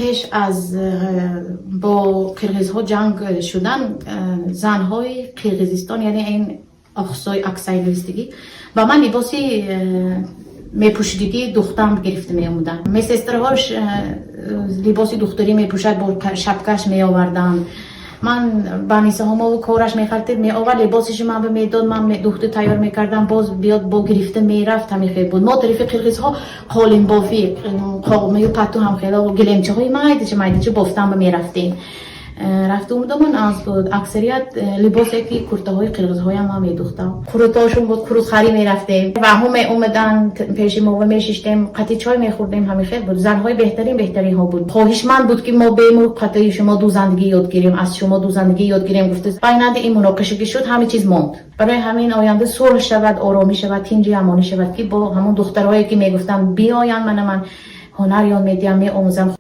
Пеш аз бо қирғизҳо ҷанг шудан, занҳои Қирғизистон, яъне ин Оқсой, Аксай навистагӣ, ба ман либоси мепӯшидагӣ духтам гирифта меомуданд. Медсестраҳош либоси духтарӣ мепӯшад, бо шапкаш меоварданд. Ман банисаҳомову кораш мехалтид, меовард, либосиши ман медод, ман духту тайёр мекардам, боз биёд, бо гирифта мерафт. Ҳамин буд. Мо тарафи қирғизҳо қолинбофӣ, қоғмаю патту ҳам хело гилемчаҳои майдача майдача бофтан ба мерафтем. Рафту омудамон аз буд. Аксарият либосе ки куртаҳои қирғизҳоям ман медухтам, қурутҳошон буд, қурутхарӣ мерафтем ва ҳо меомаданд пеши мо ва мешиштем, қати чой мехӯрдем. Ҳамин хел буд. Занҳои беҳтарин, беҳтаринҳо буд. Хоҳишманд буд, ки мо бему қати шумо дӯзандагӣ ёд гирем, аз шумо дӯзандагӣ ёд гирем, гуфта. Байнанди ин муноқиша ки шуд, ҳама чиз монд. Барои ҳамин оянда сулҳ шавад, оромӣ шавад, тинҷи амонӣ шавад, ки бо ҳамон духтарҳое ки мегуфтанд, биёянд, мана ман ҳунар ёд медиҳам, меомӯзам.